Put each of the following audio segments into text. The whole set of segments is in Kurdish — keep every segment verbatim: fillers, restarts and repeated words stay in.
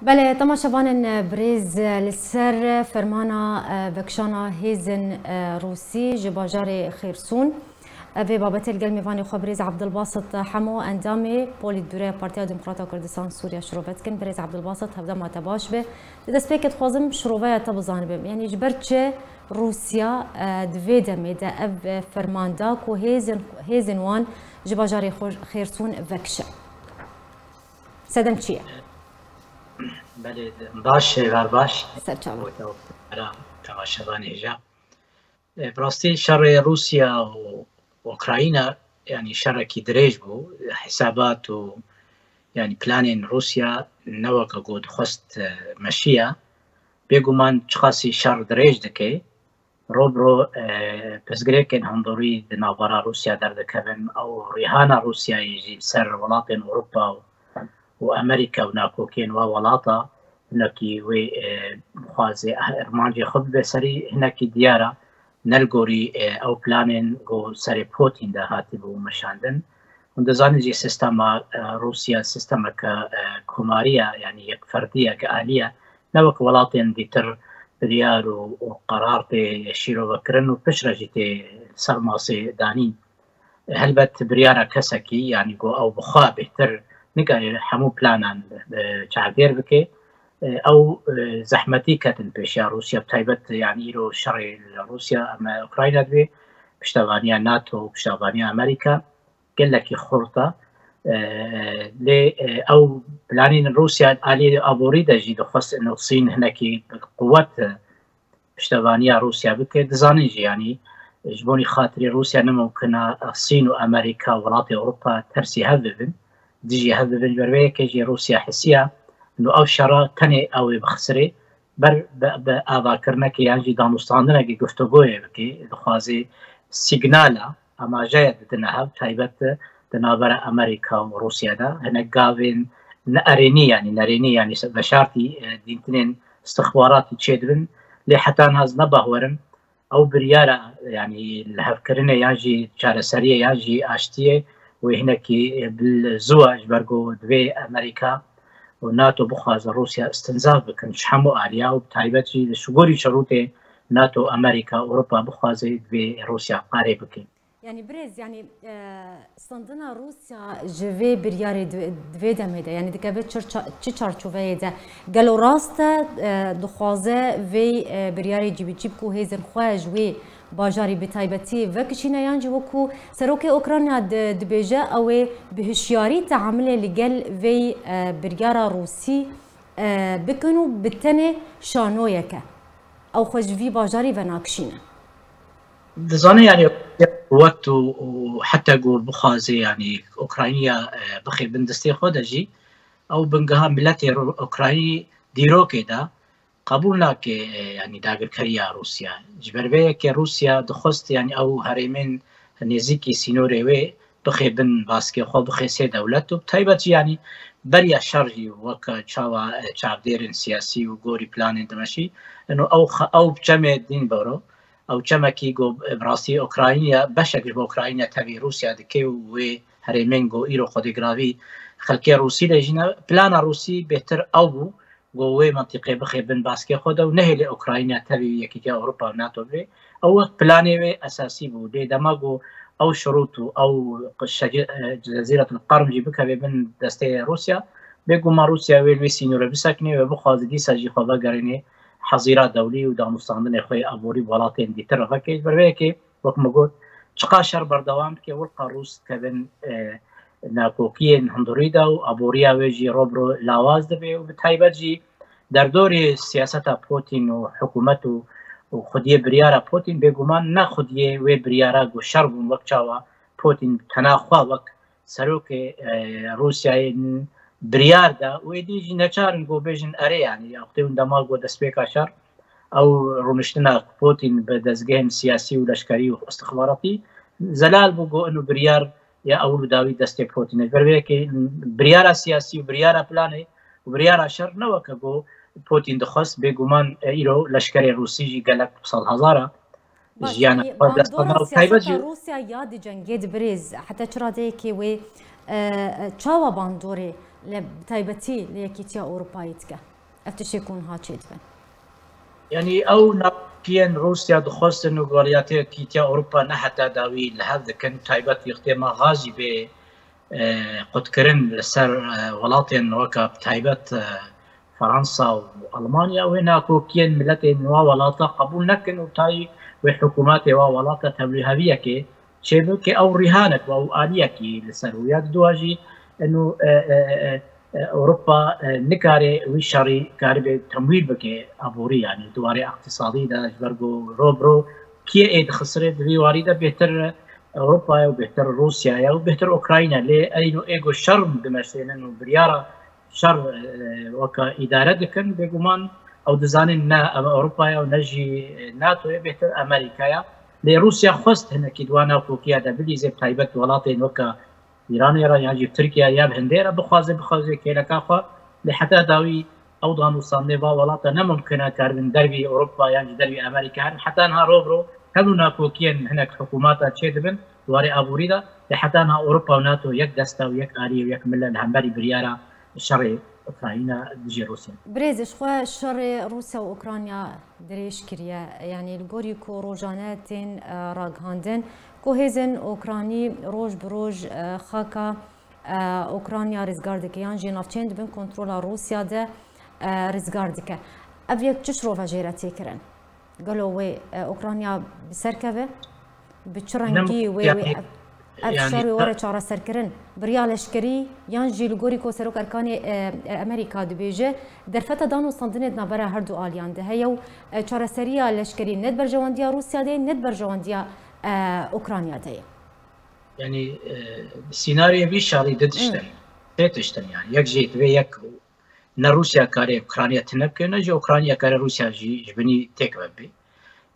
Belê, temaşevanên birêz, li ser fermana, e, vekişana hêzên, e, Rûsî ji bajarê Xêrsûn, e, vê babetê li gel mêvanê xwe birêz Abdulbasit Hemo, endamê Polîtbüroya Partiya Demokrata Kurdistan Sûriye şirove dikin. Birêz Abdulbasit, hevdema te baş be. Di destpêkê dixwazim şiroveya te bizanibim. Yanî ji ber çi Rûsya, e, di vê demê de ev, e, ferman da ku hêzên, hêzên wan ji bajarê Xwe-, Xêrsûn vekişe? Sedem çi ye? Belê, baş, hêvar baş. Ser çavan. Bo te û temaşevanê hêja. E, bi rastî şerê Rûsya û Ukrayna, yanî şerekî dirêj bû, hesabat û, yanî planên Rûsya ne weke ku dixwest, e, meşiya. Bêguman çiqasî şer dirêj dike, ro bi ro, e, pirsgirêkên hundirî di navbera Rûsya derdikevin. Ew rîhana Rûsyayê jî li ser welatên Ewropa û, û Amerîka û nakokên wa welata hinekî wê, e, bixwaze armancê xwe bibe serî, hinekî diyar e, ne li gorî, e, ew planên ku serê Putin de hatibû meşandin. Hûn dizanin jî sistema, e, Rûsya sistemeke, e, komarî ye, yanî yekferdî ye, gealî ye. Ne wek welatên dîtir biryar û, û qerar tê şîrovekirin û piştre jî tê ser masê danîn. Helbet biryara kesekî, yanî ku ew bi xwe bêhtir nikare hemû planan, e, çavdêr bike. E, ew, e, zehmetî ketin pêşiya Rûsya, bi taybet, yanî îro şerê li Rûsya, em, Ukrayna dibê, piştevaniya NATO, piştevaniya Amerîka gelekî xurt e. E, lê, e, ew planên Rûsya alî aborî de jî dixwest Nord Stream hinekî quwet, e, piştevaniya Rûsya bike. Dizanin jî, yanî ji bo xatirê Rûsya ne mumkin e Çîn û Amerîka, welatê Ewropa tersî hev bibin, dijî hev bibin. Ji ber vê yekê jî Rûsya hisiya, no ev şera tenê ew ê bixisirê, ber bi, bi avakirinekê yan jî danûstandinekê, guftûgoyê bike, dixwaze sîgnala, amajeya didine hev, taybet di navbera Amerîka û Rûsya de. Hinek gavên ne erênî, yanî nerênî, yanî veşartî, e, dîntinên istixbaratî çêdibin. Lê heta niha ez ne bawer im ew biryara, yanî lihevkirinê yan jî çareseriyê yan jî aştiyê wê hinekî bi zû e, ji ber ku divê Amerîka û NATO bixwaze Rûsya istinzaf bikin ji hemû aliya û bi taybet jî li şigorî şerûtê NATO, Amerîka, Ewropa bixwaze divê Rûsya qarê bike. Yanî birêz, yanî, e, standina Rûsya ji vê biryarê di, di vê demê de, yanî dikeve çi ça-, çi çarçoveyê de? Gelo rast e, e, dixwaze vê, e, biryarê cîbicî bike û hêzên xwe ji wê bajarî bi taybetî vekişîne, yan jî wekû serokê Ukrayna di, dibêje, ew ê bi hişyarî teamilê li gel vê, e, biryara Rûsî, e, bikin û bi tenê şanoyeke ew xwe ji vî bajarî venakişîne? Dizane, yanî, wet û, û heta ku bixwaze, yanî, Ukrayniya, e, bixe bin destê xwe de jî, ew bingeha miletê Ru-, Ukraynî dîrokê de qebûl nake, e, yanî, dagirkeriya Rûsya. Ji ber vê yekê Rûsya dixwest, yanî, ew herêmên nêzîkî sînorê wê bixe bin baskê xwe, bixe sê dewlet û bi taybet jî, yanî, beriya şer jî wek çawa, e, çavdêrên siyasî û gorî planên dimeşî, ino ew xe-, ew çemê dîn bero. Ew çemekî ku bi rastî Ukrayna, beşek ji bo Ukrayna tevî Rûsya dike û wê herêmên ku îro xwedî giravî xelkê Rûsî lê jîne. Plana Rûsî bêhtir ew bû ku wê mentiqê bixe bin baskê xwe de û nehêlê Ukrayna tevî Yekîtiya Ewropa û NATO bê. Ew wek planê wê esasî bû. Lê dema ku ew şirût û ew şe-, Cezîretul Qerm jî bikeve bin destê Rûsya, bêguman Rûsya wê li wê sînorê bisekine, wê bixwaze dîsa jî xwe vegerîne hezîra dewlî û danûstandinê xwe yê aborî bi welatên dîtir re veke. Ji ber vê yekê, wek min got, çiqas şer berdewam bike, wilqa Rûs dikevin, e, nakokiyên hundirî de û aboriya wê jî ro bi ro lawaz dibe û bi taybet jî derdorê siyaseta Putin û hikûmet û, û xwediyê biryara Putin, bêguman ne xwediyê wê biryara ku şer bûn, wek çawa Putin tena xwe wek serokê, e, Rûsyayê biryar da û êdî jî neçar in ku bêjin erê, yanî, wextê hûn dema ku destpêka şer ew rûniştina Putin bi dezgehên siyasî û leşkerî û istixbaratî zelal bû ku ino biryar ya ewil û dawî destê Putin e. Ji ber vê yekê biryara siyasî û biryara planê û biryara şer ne weke ku Putin dixwest, bêguman, e, îro leşkerê Rûsî jî gelek bi sed hezar e. Baş, jiyana yanî xwe bi dest bandora xwe û taybet siyaseta jî Rûsya ya di cengê di birêz, heta çi radeyekê wê, e, e, çawa bandorê li, bi taybetî li Yekîtiya Ewropayê dike? Ev tiştê ku niha çêdibin. Yanî ew nakokiyên Rûsya dixwestin û weriyatê yekîtiya Ewropa ne heta dawî li hev dikin, taybet wextê me ha jî bê e, qutkirin li ser e, welatên weke bi taybet e, Fransa û Almanya, wê nakokiyên miletên wa welata qebûl nekin û tayî wê hikûmetê wa welata tevlîheviyekê çêbike, ew rîhanek wa û aliyekî li ser wî ya diduwa jî eno e, e, e, e, Ewropa e, nikare wî şerî karibê temwîl bike aborî, yanî di warê iqtisadî de ji ber ku ro bi ro kiyê ê dixisirê, di vî warî de bêhtir Ewropa ye û bêhtir Rûsya ye û bêhtir Ukrayna. Lê eyno ê ku şer dimeştênin û biryara şer e, weke îdare dikin, bêguman ew dizanin ne em Ewropa ye û ne jî NATO ye, bêhtir Amerîka ye. Lê Rûsya xwest hinekî di wan nakokiya de bilîzê, bi taybet welatên weke Îranê re yan jî Tirkiye ya bi hindê re bixwaze, bixwaze kêleka xwe, lê heta dawî ew danûstandinê va welata ne mumkin e karibin dervî Ewropa yan jî dervî Amerîka herin. Heta niha ro bi ro hemû nakokiyên hinek hikûmata çêdibin di warê aborî de, lê heta niha Ewropa û NATO yek dest e û yek alî ye û yek mil e li hemberî biryara şerê Ukrayna dijî Rûsya. Birêz, ji xwe şerê Rûsya û Ukrayna dirêj kiriye. Yanî li gorî ku rojane tên e, ragihandin ku hêzên Ukraynî roj bi roj e, xaka e, Ukrayna rizgar dike yan jî navçeyên di bin kontrola Rûsya de e, rizgar dike. Ev yek çi şirove jê re tê kirin? Gelo wê e, Ukrayna bi ser keve? Bi çi rengî wê wê ev, ev şer wê were çareserkirin? Bi riya leşkerî yan jî li gorî ku Serok Erkanê e, e, Amerîka dibêje, derfeta danûstandinê di navbera her du aliyan de heye û e, çareseriya leşkerî ne di berjewendiya Rûsya de ye, ne di berjewendiya e, Ukrayna de ye. Yanî e, sînaryoyê vî şerî di tişt in, sê tişt in yanî. Yek jî divê yek ne Rûsya kare Ukrayna tune bike, ne jî Ukrayna kare Rûsya jî ji binî têk bibê.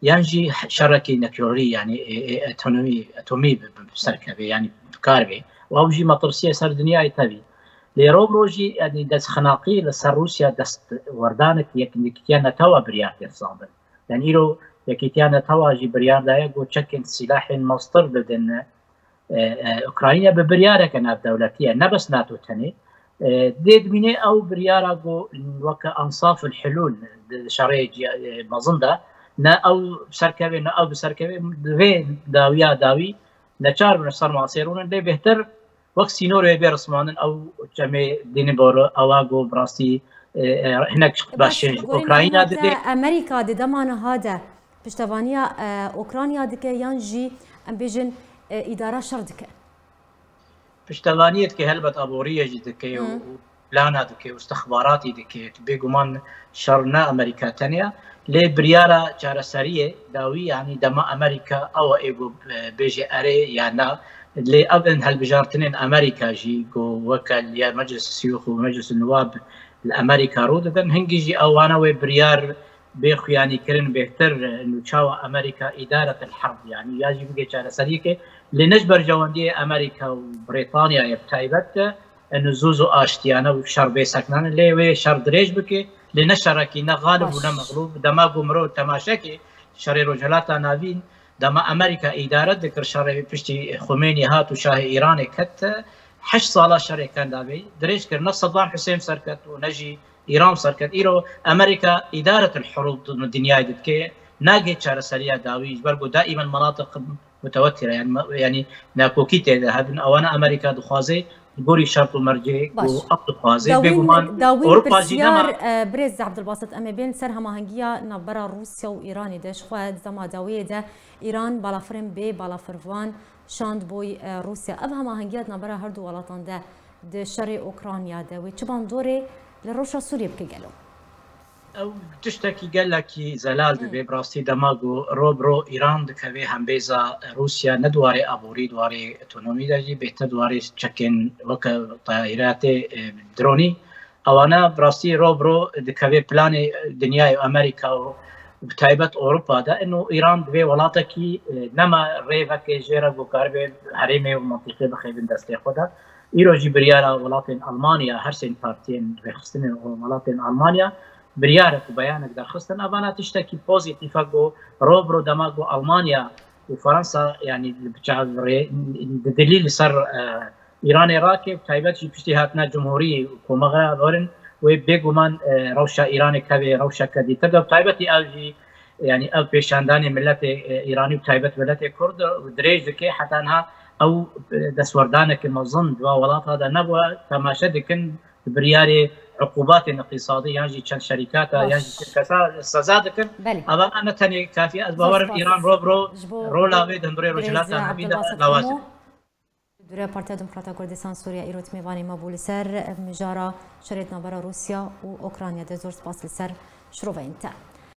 Yan jî şerekî nukleerî, yanî ê, ê, etonomî, etomî bi, bi, bi ser keve, yanî bi kar bê. Û ew jî metirsî ye ser dinyayê tevî. Lê ro bi ro jî, yanî destxinaqî li ser Rûsya destwerdanek yek yekîtiya netewa biryar tê xizandin. Yanî îro yekîtiya netewa jî biryar daye ku çekên sîlahên mestir bidin e, e, Ukrayna bi biryareke navdewletî ye, ne bes NATO tenê. E, dê dimîne ew biryara ku weke ensaf el hilûl di şerê ciya- e, mezin de, ne ew bi ser kevê, ne ew bi ser kevê, divê dawiya dawî neçar bin ser masê rûnin, lê bêhtir wek sînorê bê rismandin ew çemê dînî bor ewa ku bi rastî e, e, hinek baş Baş, ji gorî Ukrayna malûmata didê. Amerîka di dema niha de piştevaniya e, Ukrayna dike yan jî em bêjin e, îdara şer dike? Piştevaniyê dike, helbet aboriyê jî dike û Hı. û plana dike û istixbaratî dike. Bêguman şer ne Amerîka tenê ye. Lê biryara çareseriyê dawî, yanî dema Amerîka ew e ê ku e, bêje erê ya na. Lê ev in hilbijartinên Amerîka jî ku weke li ya Meclis Siyûx û Meclis Nuwab li Amerîka rû didin. Hingî jî ewana wê biryar bê xuyanîkirin bêhtir, e, nû çawa Amerîka îdaret el herb, yanî ya jî bigê çareseriyekê, lê ne ji berjewendiyê Amerîka û Brêtanyayê bi taybet, e, nû zû zû aştiyane û şer bê seknane, lê wê şer dirêj bike, lê ne şerekî, ne xalib û ne Baş. mexlûb. Dema ku mirov temaşekê şerê Rojhilata Navîn, dema Amerîka îdare dikir şerê piştî Xumênî hat û şahê Îranê ket, heşt sala şerê kenda bê dirêj kir. Ne Saddam Husên serket û ne jî Îran serket. Îro Amerîka îdaret el hurûb di dinyayê de dike, nagê çareseriya dawî, ji ber ku daîmen menatiq mutewetîr e, yanî, yanî nakokî tê de hebin. Ewana Amerîka dixwaze, gorî şert û mercê Baş. ku ew dixwaze, Dawîn, bêguman dawîn Ewropa jî pirsyar, nema. e, Birêz Abdulbasit, em ê bên ser hemahengiya navbera Rûsya û Îranê de. Ji xwe di dema dawiyê de Îran balafirên bê balafirvan şand boy, e, Rûsya. Ev hemahengiya di navbera her du welatan de di şerê Ukrayna de wê çi bandorê li rewşa Sûriyê bike gelo? Ew tiştekî gelekî zelal Hmm. dibe, bi rastî dema ku ro bi ro Îran dikeve hembêza Rûsya, ne di warê aborî, di warê ekonomî de jî, bêhtir di warê çekên weke tayîratê, e, dronî, ewana bi rastî ro bi ro dikeve planê dinyayê û Amerîka û bi taybet Ewropa de. Ino Îran divê welatekî, e, nema rêvekê jê re ku karibe herêmê û mintîqê bixebin destê xwe de. Îro jî biryara welatên Almanya, her sên partiyên rêxistinên welatên Almanya biryarek û beyanek derxistin. Evana tiştekî pozîtîf e ku ro bi ro dema ku Almanya û Fransa, yanî bi çav rê, di dilî li ser, e, Îranê rake, bi taybet jî piştî hatina cumhurî û komaxa werin, wê bêguman e, rewşa Îranê kevê rewşeke dîtir de, bi taybetî ev jî, yanî ev pêşandanê miletê e, Îranî û taybet miletê Kurd û dirêj dike, heta niha ew e, destwerdaneke mezin di va welata de nebûye, temaşe dikin, bi biryarê uqubatên iqtîsadî yan jî çend şerîkata, yan jî çend kesa seza dikin. Belê. Eva ne tenê kafiye, ez bawerim Îran ro bi ro rola wê di hundirê Rojhilata Navîn de lawaz dikin. Dûre Partiya Demokrata Kurdistan Sûriye îro mêvanê me bû li ser mijara şerê di navbera Rûsya û Ukrayna de. Zor spas li ser şiroveyên te.